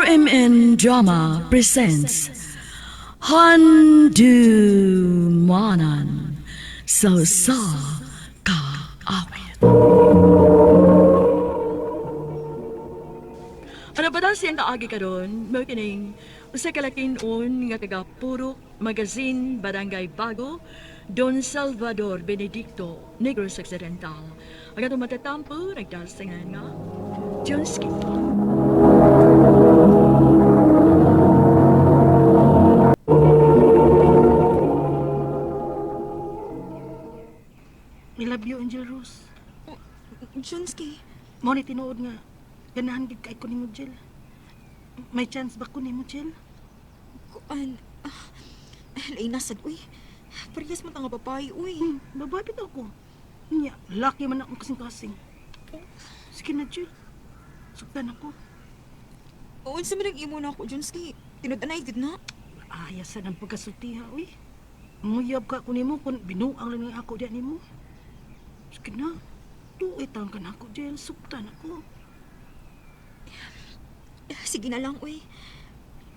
RMN Drama presents Handumanan sa sa Kaawit. Ano ba daw siyang kaagi karon? Mao kining usa ka lakinon nga taga Purok, Magazine, Barangay Bago, Don Salvador Benedicto, Negros Occidental. Ang atong matatampo, nagdasingan nga, Johnski. I love you, Angel Rose. Junski, Mo ni tinuod nga ganahan gid kay ko nimo, Jill. May chance ba ko nimo, Jill? kuan, ah, lain na sad, uy. Parehas man ta nga babae, uy. Babae bitaw ko. Nya, laki man akong kasing-kasing. Sige na, Jill. Sugtan ako. Unsa man ang imo na ako, Junski? Tinud-anay gid na. Aya sa nang pagkasultiha, uy. Muyab ka ko nimo kung binuang lang ni ako diyan nimo. Sige na. Tuoy taon ka na ako, Jill. Sugtan ako. Sige na lang, uy.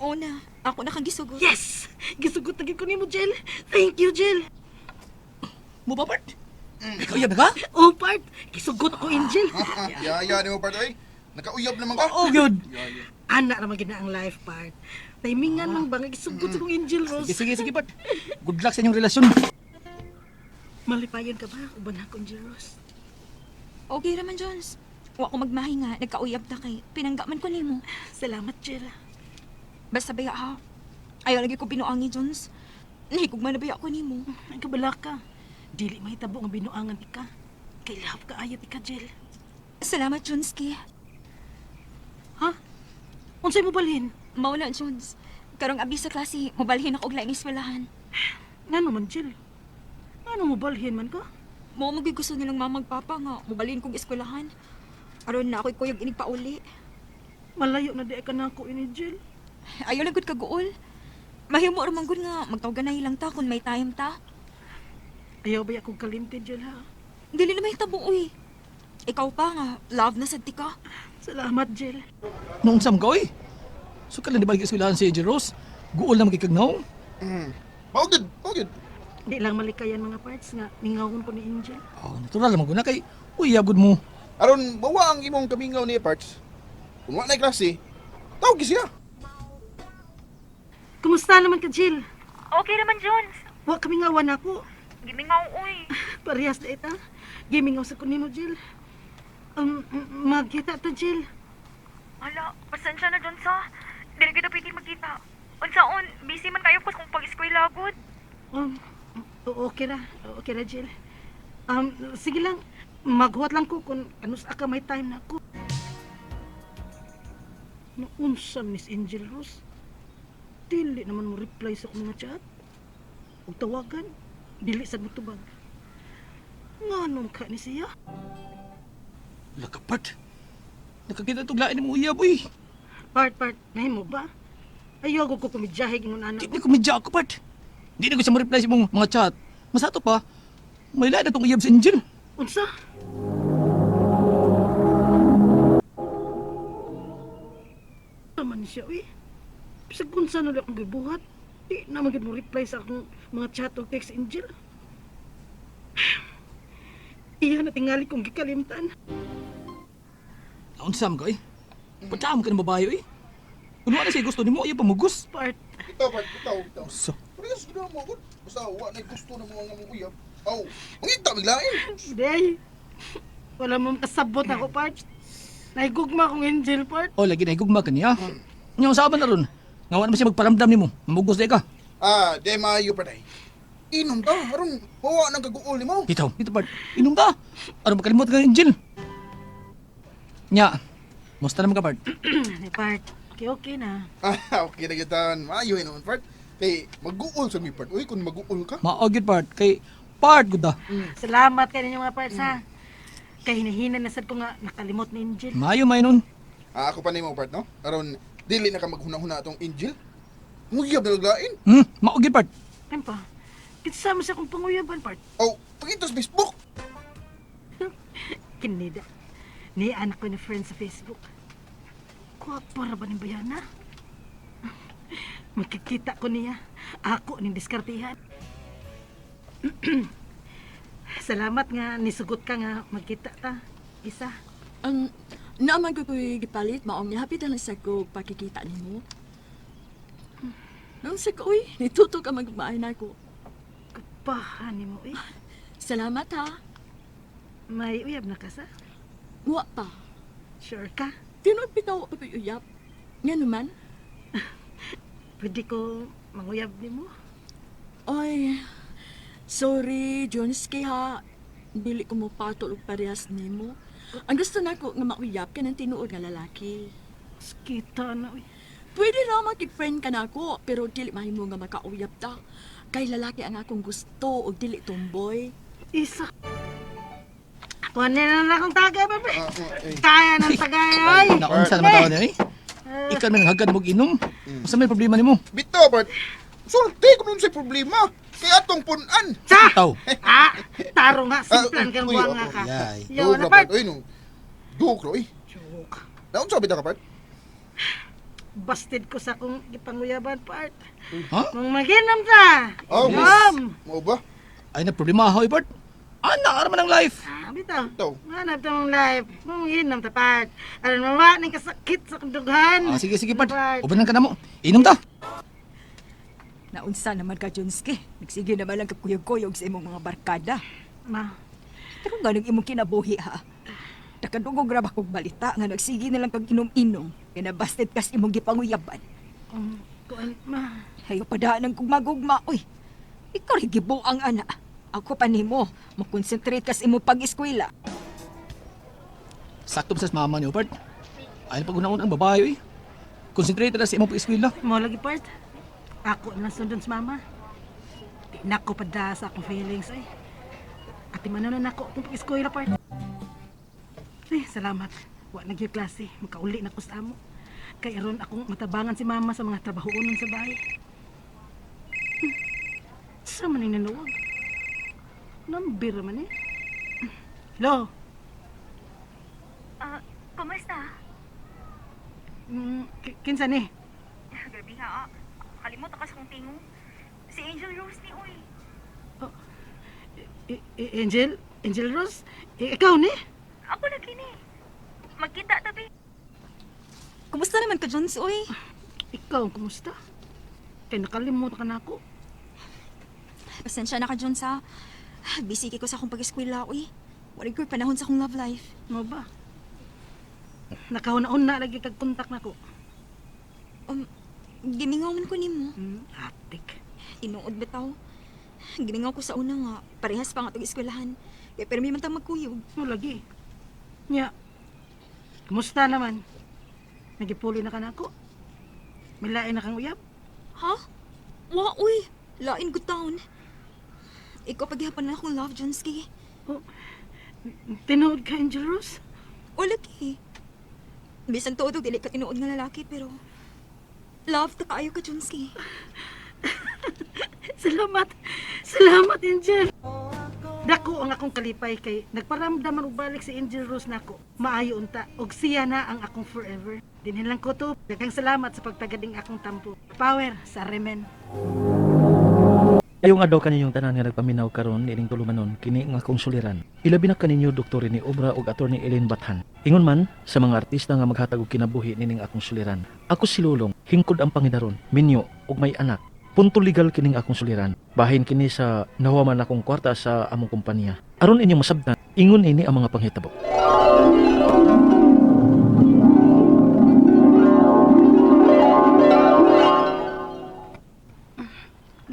Ona, ako na kang gisugot. Yes! Gisugot na gid ko nimo, Jill. Thank you, Jill. Mo ba, Bart? Ikaw uyab na ka? Oh, part. Gisugot ako, Angel. Yaya ni mo part oy. Nakauyab naman ka. Oh, good. Yaya. Ana ra man gid na ang life part. Timingan lang ba nga gisugot sa kong Angel Rose. Sige, sige, sige, Bart. Good luck sa inyong relasyon. Malipayon ka ba? Uban ako, Angel Rose. Okay raman, Jones. Wa ko magmahinga, nagkauyab ta kay. Pinangga man ko nimo. Salamat, Jill. Basta baya ha. Ayaw lagi ko binuangi, Jones. Nahigugma na baya ko nimo. Ang kabala ka. Dili mahitabo ang binuangan ika. Kay love ka ayat ika, Jill. Salamat, Junski. Ha? Unsay mo balhin? Mauna, Jones. Karong abi sa klase, mobalhin ako og laing eskwelahan. Ngano man, Jill? Ngano mo balhin man ka? Mao mo gyud gusto nilang mamag papa nga mobalhin kog eskwelahan. Aron na ako'y kuyog inig pauli. Malayo na di ka na ako ini, Jill. Ayaw lang gud kaguol. Mahimo ra man gud nga magtawganay lang ta kung may time ta. Ayaw ba akong kalimti, Jill, ha? Dili na mahitabo uy. Ikaw pa nga love na sad ti ka. Salamat, Jill. Noong sam ka, oy. So, kailan di ba eskwelahan si Angel Rose? Guol na magkikagnaw. Mao gud, mao gud. Di lang malikayan mga parts nga mingawon ko ni Angel. Oh, natural naman ko na kay uyab gud mo. Aron mawa ang imong kamingaw ni parts. Kung wa na klase, tawag gyud siya. Kumusta naman ka, Jill? Okay naman, Jones. Wa kamingawan ako. Gimingaw uy. Parehas na ita. Gimingaw sa kunimo, Jill. Magkita ta, Jill. Hala, pasensya na Jones ha. Dili kita pwede magkita. Unsaon, busy man kayo kus kung pag-eskwela gud. Um, okay ra. Okay ra, Jill. Sige lang. Maghuwat lang ko kung ano sa ka may time na ako. Naunsa, Miss Angel Rose. Dili naman mo reply sa akong mga chat. O tawagan, dili sad mo tubag. Nganong ka ni siya? Laka, Bart. Nakakita itong lain mo uyab, uy. Part, part, nahimo ba? Ayaw ko kumidyahe ingon anak. Di na kumidya ako, Bart. Di na ko siya mo-reply sa imong mga chat. Masato pa, may lain na itong uyab si Angel. Unsa? Naman siya, uy. Bisag unsa na lang akong gibuhat. Di naman gid mo reply sa akong mga chat o text, Angel. Iya na tingali kong gikalimtan. Naon sam ka, eh. Pataam ka ng babae, uy. Kung wala siya gusto nimo, ayaw pamugus. Part, Bitaw part, bitaw, bitaw. So, Parehas gud mo gud. Basta wa na gusto na mo nga mong uyab. Aw, mangita biglain. day. Wala mo kasabot ako, part. Naigugma akong Angel, part. oh, lagi na higugma ka niya. Nya usapan na ron. Nga wala man siya magparamdam nimo. Mamugos di ka. Ah, di maayo pa day. Inom ta aron mawa nang kaguol nimo. Bitaw, dito part. Inom ka. Ano makalimot ka Angel? Nya, musta naman ka part? Ay, part. Okay, okay na. Ah, okay na gyud Maayo inom part. Kay maguol sa mi part. Uy, kung maguol ka. Maagid part kay part gud ah. Salamat kayo ninyo mga parts, ha. Kay hinahina na sad ko nga nakalimot ni Angel. Maayo may nun. Ah, ako pa nimo part no. Aron dili na ka maghuna-huna atong Angel. Muyab na laglain. Maugid part. Ayun pa. Kinsa mo siya kung panguyaban, part. Aw, pagito sa Facebook. Kinida. Ni anak ko ni friend sa Facebook. Kuha para ba ni Bayana? Makikita ko niya. Ako ning diskartihan. Salamat nga nisugot ka nga magkita ta. Isa. Ang naaman ko ko'y gipalit, maong nihapit na lang sa ko pakikita nimo. Nung sa ko, uy, nituto ka magmaay na ako. Kapahan nimo eh. Salamat ha. May uyab na ka sa? Wa pa. Sure ka? Tinuod bitaw pa ko'y uyap. Nga naman. Pwede ko manguyab nimo? Ay, sorry, Johnski ha. Dili ko mo patol og parehas nimo. Ang gusto nako nga mauyap ka ng tinuod nga lalaki. Kita na uy. Pwede ra makig-friend ka nako, pero dili mahimo nga makauyap ta. Kay lalaki ang akong gusto og dili tomboy. Isa. Kuha na lang akong tagay, babe. Ah, ah, eh. Kaya ng tagay, ay. Naunsa naman tao niya eh. Ikaw man ang hagad mo inom. Unsa may problema nimo? Bitaw, part. Sulti ko nun sa problema. Kaya atong punan. Sa! Taw. Ah, taro nga, simplan kang uy, buwang nga ako, ka. Yay. Yaw Dugo na, ra, part. part. Uy, no. Dugo, uy. Joke. Naunsa bitaw ka, part? Busted ko sa akong gipanguyaban, part. Ha? Mong maginom ta. Oh, Inom. Mao ba? Ay na problema hoy, Bart. Ana ara man ang life. Ah, bitaw. Bitaw. Manap ta mong life. Mong ginom ta, part. Aron mama, ning kasakit sa dughan. Ah, sige sige, Bart. Part. Ubanan ka na mo. Inom ta. Naunsa naman ka, Junske. Nagsige naman lang kakuyog-kuyog sa imong mga barkada. Ma, Pero nga nang imong kinabuhi, ha? Nakadungog ra ba kog balita nga nagsige na lang kag inom-inom. Kinabasted kas imong gipanguyaban. kuan, ma. Hayo padaan ang kugmagugma, uy. Ikaw rin gibuang ana. Ako pa nimo, makonsentrate kas imong pag-eskwela. Sakto sa mama niyo, Bart. Ay na pag ang babae oy. Concentrate na sa imong pag-eskwela. Mo lagi, part. Ako na lang sundon sa mama. Di na ko pada sa akong feelings, ay. Ati man na nako akong pag-eskwela, part. Eh, salamat. Wa na gyud klase. Makauli na ko sa amo. Kay aron akong matabangan si mama sa mga trabahoonon sa bahay. Sa man ni nanuwag? Nambira man eh. Hello? Ah, kumusta? Kinsa ni? Grabe ha. Kalimot ka sa kong tingo. Si Angel Rose ni uy. Angel? Angel Rose? Ikaw ni? Ako lagi ni. Magkita tabi. Kumusta naman ka, Jones, uy? Ikaw, kumusta? Kay nakalimot ka na ako. Pasensya na ka, Jones, ha? Busy kay ko sa akong pag-eskwela, uy. Wala ko'y panahon sa akong love life. Mo ba? Nakauna-una lagi kag kontak nako. Gimingaw man ko nimo. Atik. Tinuod bitaw. Gimingaw ko sa una nga, parehas pa nga itong eskwelahan. Kaya pero may man tang magkuyog. Mo lagi. Nya. Kumusta naman? Nagipuli na ka nako. Milain na kang uyab. Ha? Wa, uy. Lain good town. Ikaw paghihapon na akong love, Jonski. Oh, tinuod ka, Angel Rose? O lagi. Bisan tuod og dili ka tinuod nga lalaki, pero love ta kaayo ka, Jonski. Salamat. Salamat, Angel. Dako ang akong kalipay kay nagparamdaman og balik si Angel Rose nako. Maayo unta og siya na ang akong forever. Dinhin lang ko to. Daghang salamat sa pagtagading akong tampo. Power sa remen. Ayong adlaw kaninyong tanan nga nagpaminaw karon niining tulumanon kini nga akong suliran. Ilabi na kaninyo Dr. ni Obra ug Attorney Ellen Bathan. Ingon man sa mga artista nga maghatag og kinabuhi nining akong suliran. Ako si Lulong, hingkod ang pangidaron, minyo ug may anak. Punto legal kining akong suliran. Bahin kini sa nahuwaman akong kwarta sa among kompanya. Aron inyong masabtan, ingon ini ang mga panghitabo.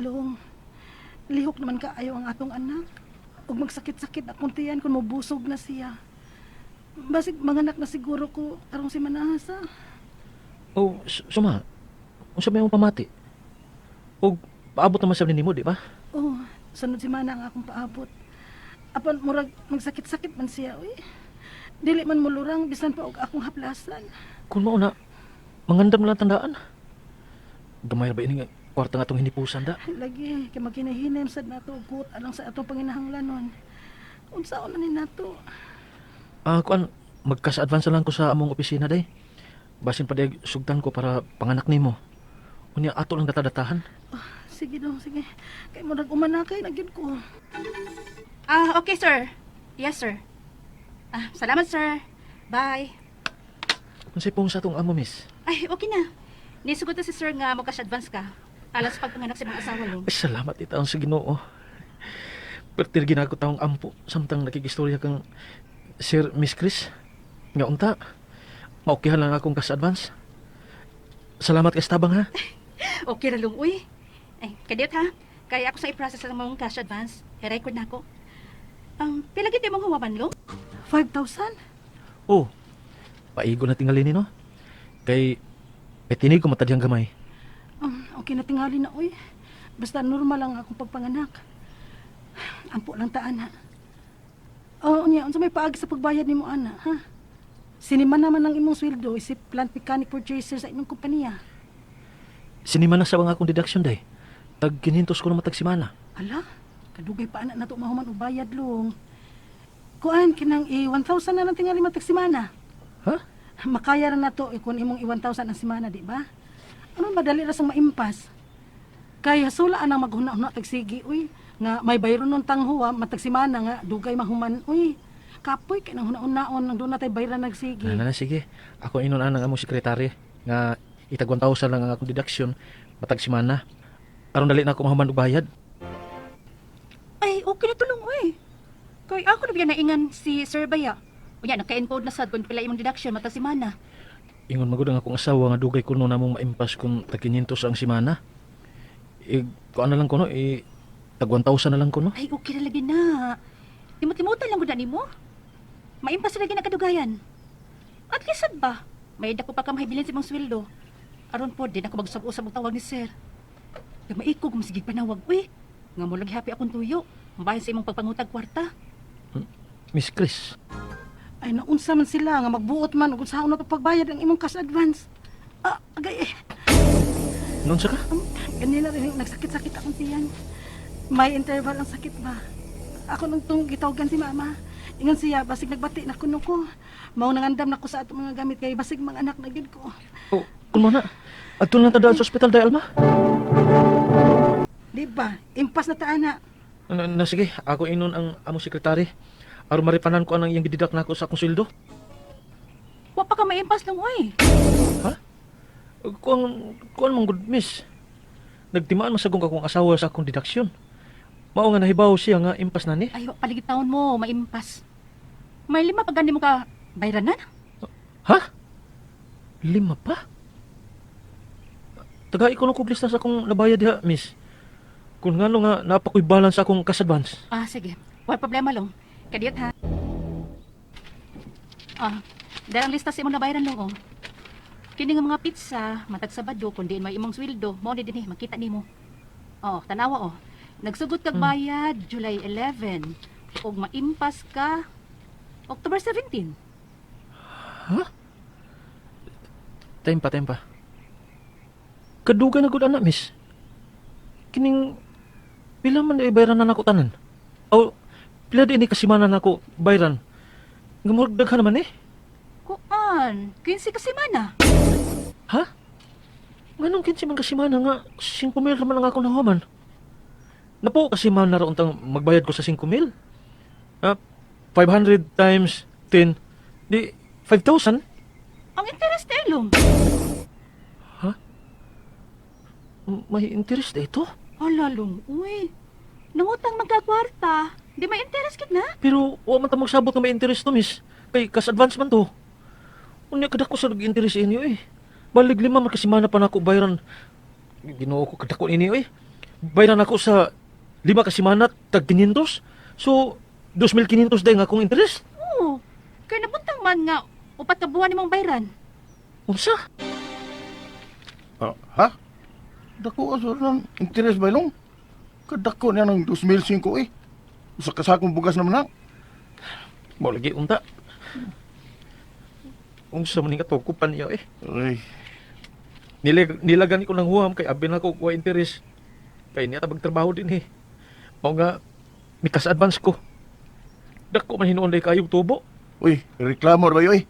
Long, lihok naman kaayo ang atong anak. Ug magsakit-sakit akong tiyan kung mabusog na siya. Basig manganak na siguro ko karong si Manahasa. Oh, suma. Unsa may imong pamati? Og paabot naman sa nimo, di ba? Oh, sunod si Mana ang akong paabot. Apan murag magsakit-sakit man siya, uy. Dili man mulurang bisan pa og akong haplasan. Kung mao na, mangandam na lang tandaan. Gamay ra ba ini nga kwarta nga atong hinipusan da? Lagi kay maghinahinem sad nato og kuot alang sa atong panginahanglanon. Unsaon na ni nato? Ah, kuan, magkas-advance na lang ko sa among opisina day. Basin pa day sugtan ko para panganak nimo. Unya ato lang datadatahan. Sige dong, sige. Kay mo nag-uman na kay nagyud ko. Ah, okay, sir. Yes, sir. Ah, salamat, sir. Bye. Unsay pong sa atong amo, miss? Ay, okay na. Nisugot na si sir nga mo cash advance ka. Alas pagpanganak sa mga asawa long. Ay, salamat itaon sa Ginoo. Pertir ginako taong ampo samtang nakikistorya kang Sir Miss Chris. Nga unta, maukihan lang akong cash advance. Salamat kay tabang ha. Okay ra long, uy. Ay, kadiyot ha. Kaya ako sa i-process lang mong cash advance. I-record na ako. Pila gid mong huwaman long? 5,000? Oh, paigo na tingali ni no. Kay kay tinig ko matadyang gamay. Okay na tingali na, uy. Basta normal lang akong pagpanganak. Ampo lang ta, ana. Oh, unya, unsa may paagi sa pagbayad nimo, ana, ha? Siniman naman ang imong sweldo isip plant mechanic purchaser sa inyong kompanya. Sinima na sa ang akong deduction day. Tag 500 ko na matag semana. Hala, kadugay pa ana nato mahuman og bayad long. Kuan kinang i 1,000 na lang tingali matag semana. Ha? Makaya ra nato eh, kung imong i 1,000 ang semana, di ba? Ano madali ra sang maimpas. Kay hasula anang maghuna-huna tag sige, uy, nga may bayron nun tanghuwa matag semana nga dugay mahuman, uy. Kapoy kay nang huna-hunaon nang doon na tay bayran nagsige. Na, na, na, sige. Ako inon anang among sekretary nga itag 1,000 lang ang akong deduction matag semana. Aron dali na ako mahuman og bayad. Ay, okay na tulong, uy. Kay ako na biya naingan si Sir Baya. Unya, naka-encode na sad kung pila imong deduction mata si mana. Ingon magud ang akong asawa nga dugay kuno namong maimpas kung tag 500 ang semana. E, kuan na lang kuno, e, tag 1,000 na lang kuno. Ay, okay na lagi na. Limot-limutan lang gud na nimo. Maimpas na lagi na kadugayan. At least sad ba? May dako pa ka mahibilin sa imong sweldo. Aron po din ako magsab-usab og tawag ni sir. Kay maikog masigig panawag, uy. Nga mo lagi happy akong tuyo. Mabahin sa imong pagpangutag kwarta. Miss Chris, Ay naunsa man sila nga magbuot man ug unsaon na to pagbayad ang imong cash advance. Ah, agay eh. noon sa ka? Ganina rin nagsakit-sakit akong tiyan. May interval ang sakit ba? Ako nung tong gitawagan si mama. Ingon siya, basig nagbati na kuno ko. Mao nangandam na ko sa atong mga gamit kay basig mga anak na gid ko. Oh, kuno na. Adto na ta sa ospital day Alma. Di ba? Impas na ta ana. Na, na, sige, ako inon ang among sekretary. Aron maripanan ko anang iyang gididak nako sa akong sweldo. Wa pa ka maimpas lang, uy. Kuan kuan man gud miss. Nagtimaan man sagong akong asawa sa akong deduction. Mao nga nahibaw siya nga impas na ni. Ay, wa paligid taon mo, maimpas. May lima pa gani mo ka bayranan. Ha? Lima pa? Tagai ko nung lista sa akong nabayad diha, miss. Kung ngano nga napakoy balance akong cash advance. Ah, sige. Wala problema long. Kadiyot ha. Ah, dahil ang lista sa imong nabayaran long oh. Kini nga mga pizza, matag Sabado kun diin may imong sweldo, mao ni dinhi makita nimo. Oh, tanawa oh. Nagsugot kag bayad July 11 ug maimpas ka October 17. Tempa, tempa. Kadugay na gud ana, miss. Kining pila man ay bayran na nako tanan. O pila din ni kasimana nako bayran. Nga murag daghan naman eh. Kuan, 15 ka semana. Ha? Nganong 15 man kasimana nga 5,000 man ang akong nahuman. Napo kasimana ra untang magbayad ko sa 5,000. Ah, 500 times 10 di 5,000. Ang interest ay long. May interest ito. Hala long, uy. Nangutang magkakwarta. Di may interest kit na. Pero wa man ta magsabot nga may interest to, miss. Kay kas advance man to. Unya kadako sa nag-interest inyo eh. Balig lima man kasi mana pa nako bayran. Ginoo ko kadako ninyo eh. Bayran ako sa lima ka semana tag 500. So 2,500 day nga akong interest. Oo. Kay nabuntang man nga upat ka buwan nimong bayran. Unsa? Ah, ha? Dako aso ng interest ba ilong? Kadako niya ng 2005 eh. Usa ka sakong bugas naman na. Mao lagi unta. Unsa man nga tukupan niya eh. Ay, Nilagan ko ng huwam kay abi na ko wa interest. Kay niya tabag trabaho din eh. Mao nga mikas advance ko. Dako man hinuon day kayog tubo. uy, reklamo ra ba yoy?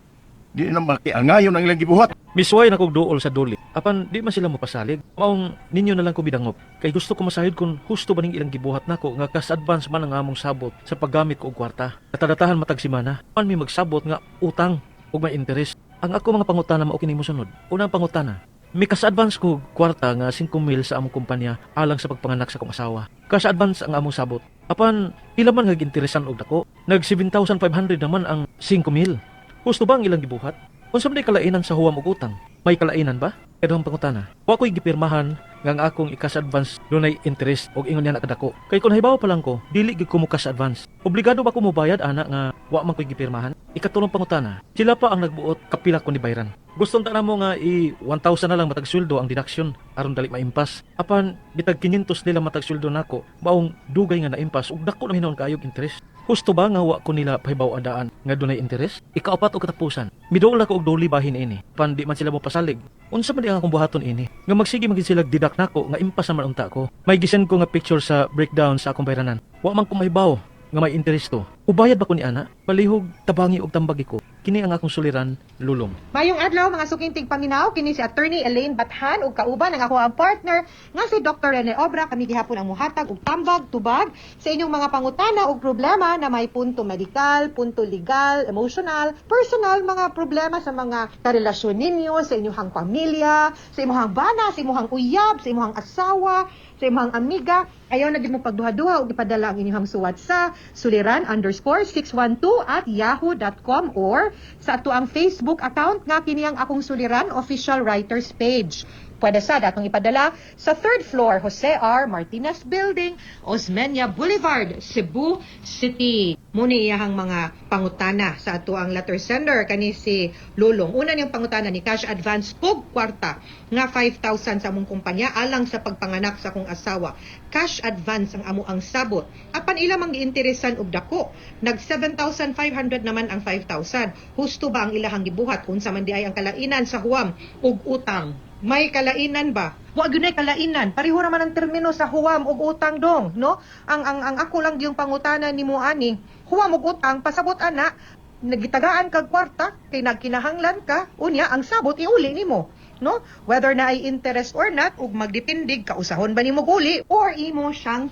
Di na makiangayon ang ilang gibuhat. Misuway na kog duol sa duli. Apan di man sila mopasalig. Maong ninyo na lang ko bidangop. Kay gusto ko masayod kung husto ba ning ilang gibuhat nako nga cash advance man ang among sabot sa paggamit ko og kwarta. Katadatahan matag semana, man mi magsabot nga utang ug may interest. Ang ako mga pangutana mao kini mosunod. Unang pangutana, may cash advance ko kwarta nga 5,000 sa among kumpanya alang sa pagpanganak sa akong asawa. Cash advance ang among sabot. Apan pila man nga interesan og dako? Nag 7,500 naman ang 5,000. Husto ba ang ilang gibuhat? Unsa man kalainan sa huwam ug utang? May kalainan ba? Kaduhang pangutana. Wa ko'y gipirmahan nga ang akong i-cash advance dunay interest og ingon niya nakadako. Kay kun hahibaw pa lang ko, dili gyud ko mo cash advance. Obligado ba ko mobayad ana nga wa man ko'y gipirmahan? Ikatulong pangutana, sila pa ang nagbuot kapila ko ni bayran. Gusto ta namo nga i 1,000 na lang matag sweldo ang deduction aron dali maimpas. Apan bitag 500 nila matag sweldo nako, maong dugay nga naimpas ug dako na hinuon kaayog interest. Husto ba nga wa ko nila pahibaw adaan nga dunay interest? Ikaapat og katapusan, miduol ako og duli bahin ini. Pan di man sila mo pasalig. Unsa man di ang akong buhaton ini? Nga magsige man gid sila deduct nako nga impas naman unta ko. May gisend ko nga picture sa breakdown sa akong bayranan. Wa man ko mahibaw nga may interest to. Ubayad ba ko ni ana? Palihog tabangi og tambagi ko. Kini ang akong suliran, Lulong. Mayong adlaw mga suking tigpaminaw, kini si Attorney Elaine Bathan ug kauban ang ako ang partner nga si Dr. Rene Obra. Kami gihapon ang muhatag og tambag tubag sa inyong mga pangutana ug problema na may punto medikal, punto legal, emotional, personal, mga problema sa mga karelasyon ninyo, sa inyong pamilya, sa imong bana, sa imong uyab, sa imong asawa, sa imong amiga. Ayaw na gid mo pagduha-duha ug ipadala ang inyong suwat sa suliran_612@yahoo.com or sa ato ang Facebook account nga kini ang Akong Suliran Official Writers Page. Pwede sa datong ipadala sa third floor, Jose R. Martinez Building, Osmeña Boulevard, Cebu City. Muni iyahang mga pangutana sa ato ang letter sender kani si Lulong. Una niyang pangutana, ni cash advance kog kwarta nga 5,000 sa among kumpanya alang sa pagpanganak sa akong asawa. Cash advance ang amo ang sabot. Apan ila mang giinteresan og dako. Nag 7,500 naman ang 5,000. Husto ba ang ilahang gibuhat? Unsa man di ay ang kalainan sa huwam ug utang? May kalainan ba? Wa gyud nay kalainan. Pareho ra man ang termino sa huwam ug utang dong, no? Ang ako lang yung pangutana nimo ani. Huwam ug utang pasabot ana, nagitagaan kag kwarta kay nagkinahanglan ka, unya ang sabot iuli nimo, no? Whether na ay interest or not, ug magdepende kausahon ba nimo uli or imo siyang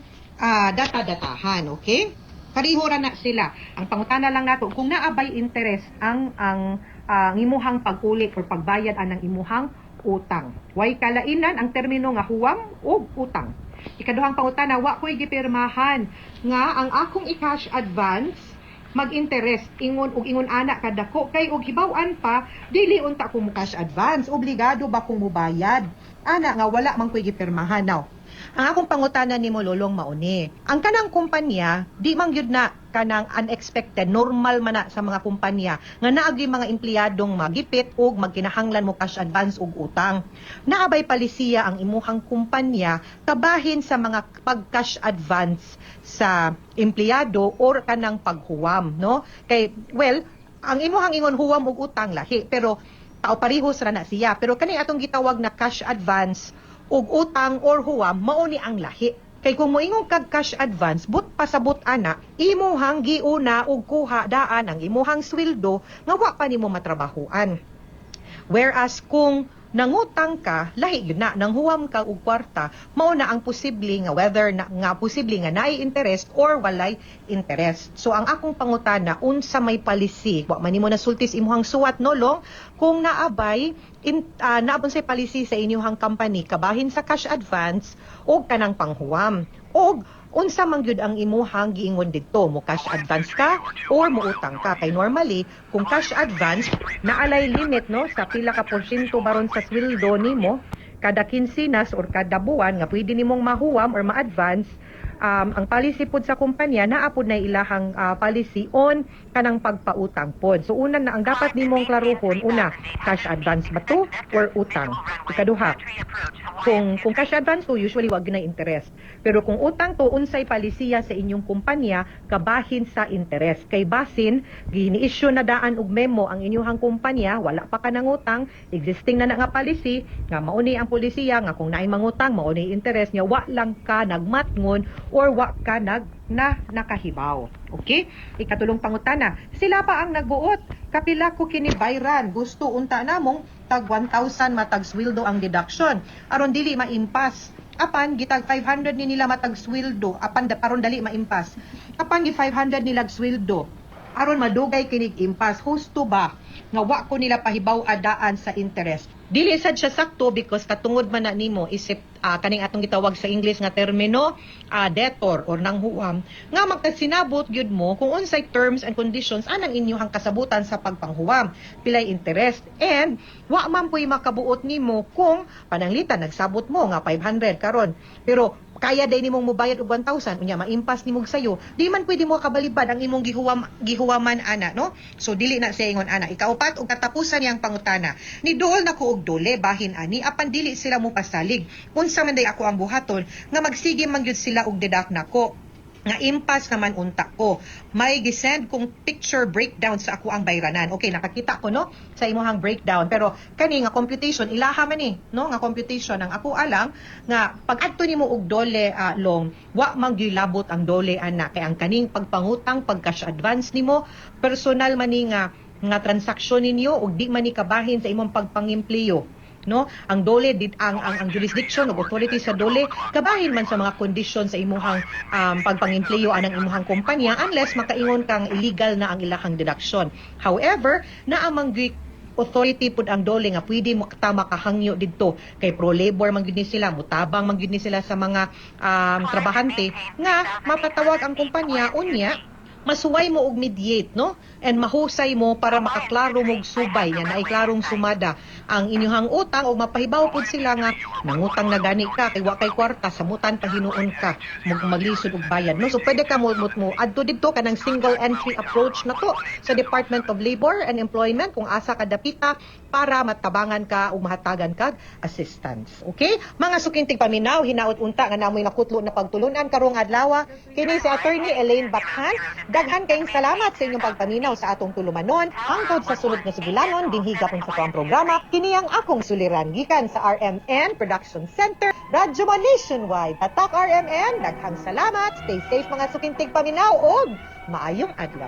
data-datahan, okay? Pareho ra na sila. Ang pangutana lang nato kung naabay interest ang imuhang pag-uli or pagbayad anang imuhang utang. Way kalainan ang termino nga huwam ug utang. Ikaduhang pangutana, wa ko'y gipirmahan nga ang akong i-cash advance mag-interest ingon og ingon ana kadako, kay og hibaw-an pa dili unta ko mo cash advance, obligado ba kong mubayad ana nga wala man ko'y gipirmahan? Now, ang akong pangutana nimo, Lolong, mauni. Ang kanang kumpanya, di man gyud na kanang unexpected, normal man na sa mga kumpanya nga naagi mga empleyadong magipit og magkinahanglan mo cash advance og utang. Naabay palisiya ang imuhang kumpanya kabahin sa mga pag-cash advance sa empleyado or kanang paghuwam, no? Kay well, ang imuhang ingon huwam og utang lahi, pero tao parihos ra na siya. Pero kani atong gitawag na cash advance ug utang or huwam, mao ni ang lahi. Kay kung moingon kag cash advance, but pasabot ana, imuhang giuna og kuha daan ang imuhang sweldo nga wa pa nimo matrabahuan. Whereas kung nangutang ka, lahi yun na, nanghuwam ka og kwarta, mao na ang posible nga whether na, nga posible nga naay interest or walay interest. So ang akong pangutana, unsa may policy, wa man nimo nasultis imuhang suwat, no, Long, kung naabay naabon say policy sa inyuhang company kabahin sa cash advance o kanang panghuwam. Og unsa man gyud ang imuhang giingon didto, mo cash advance ka or mo utang ka? Kay normally kung cash advance, naalay limit, no, sa pila ka porsyento baron sa sweldo nimo kada kinsinas or kada buwan nga pwede nimong mahuwam or ma-advance. Ang policy pod sa kumpanya, naa pod na ilahang policy on kanang pagpautang pod. So una na ang dapat nimong klaruhon, una, cash advance ba to or utang? Ikaduha, kung cash advance to, usually wag na interest. Pero kung utang to, unsay palisiya sa inyong kumpanya kabahin sa interest? Kay basin gini-issue na daan og memo ang inyong kumpanya, wala pa ka nangutang, existing na na nga policy nga mauni ang polisiya nga kung naay mangutang, mauni interest niya, wa lang ka nagmatngon or wa ka nag na nakahibaw. Okay? Ikatulong pangutana, sila pa ang nagbuot. Kapila ko kini bayran? Gusto unta namong Tag 1,000 matag sweldo ang deduction aron dili maimpas. Apan gitag 500 ni nila matag sweldo apan aron dali maimpas. Apan gi 500 nila sweldo aron madugay kinig impas. Husto ba nga wa ko nila pahibaw adaan sa interest? Dili sad siya sakto because katungod man na nimo isip kaning atong gitawag sa English nga termino, debtor or nanghuwam nga magkasinabot gyud mo kung unsay terms and conditions anang inyuhang kasabutan sa pagpanghuwam, pilay interest, and wa man puy makabuot nimo kung pananglitan nagsabot mo nga 500 karon pero kaya day nimong mobayad og 1,000, unya maimpas nimog sayo, di man pwede mo kabalibad ang imong gihuwaman ana, no? So dili na siya ingon ana. Ikaupat ug katapusan niyang pangutana, ni duol na ko og dole bahin ani apan dili sila mo pasalig. Unsa man day ako ang buhaton nga magsige man gyud sila og deduct nako nga impas naman unta ko? May gisend kong picture breakdown sa ako ang bayranan. Okay, nakakita ko, no, sa imuhang breakdown. Pero kani nga computation ilaha man ni, no, nga computation. Ang ako alang nga pag adto nimo og dole, long wa man gyud labot ang dole ana kay ang kaning pagpangutang, pag cash advance nimo, personal man ni nga transaksyon ninyo ug di man ni kabahin sa imong pagpangempleyo, no? Ang dole dit ang jurisdiction ug authority sa dole kabahin man sa mga kondisyon sa imuhang pagpangempleyo anang imuhang kumpanya unless makaingon kang illegal na ang ilahang deduction. However, naa man gyud authority pud ang dole nga pwede mo ta makahangyo didto kay pro labor man gyud ni sila, mutabang man gyud ni sila sa mga trabahante nga mapatawag ang kumpanya, unya masuway mo og mediate, no, and mahusay mo para makaklaro mo og subay nga naay klarong sumada ang inyuhang utang ug mapahibaw pud sila nga nangutang na gani ka kay wa kay kwarta, samutan pa hinuon ka maglisod og bayad, no? So pwede ka mo adto didto kanang single entry approach na to sa Department of Labor and Employment kung asa ka dapita para matabangan ka ug mahatagan kag assistance. Okay, mga suking tigpaminaw, hinaot unta nga namoy nakutlo na pagtulunan karong adlaw. Kini si Attorney Elaine Bathan. Daghan kayong salamat sa inyong pagpaminaw sa atong tulumanon. Hangtod sa sunod nga sugilanon dinhi gapon sa tuang programa, kini ang Akong Suliran gikan sa RMN Production Center, Radyo Mo Nationwide. Tatak RMN, daghang salamat. Stay safe, mga suking tigpaminaw, og maayong adlaw.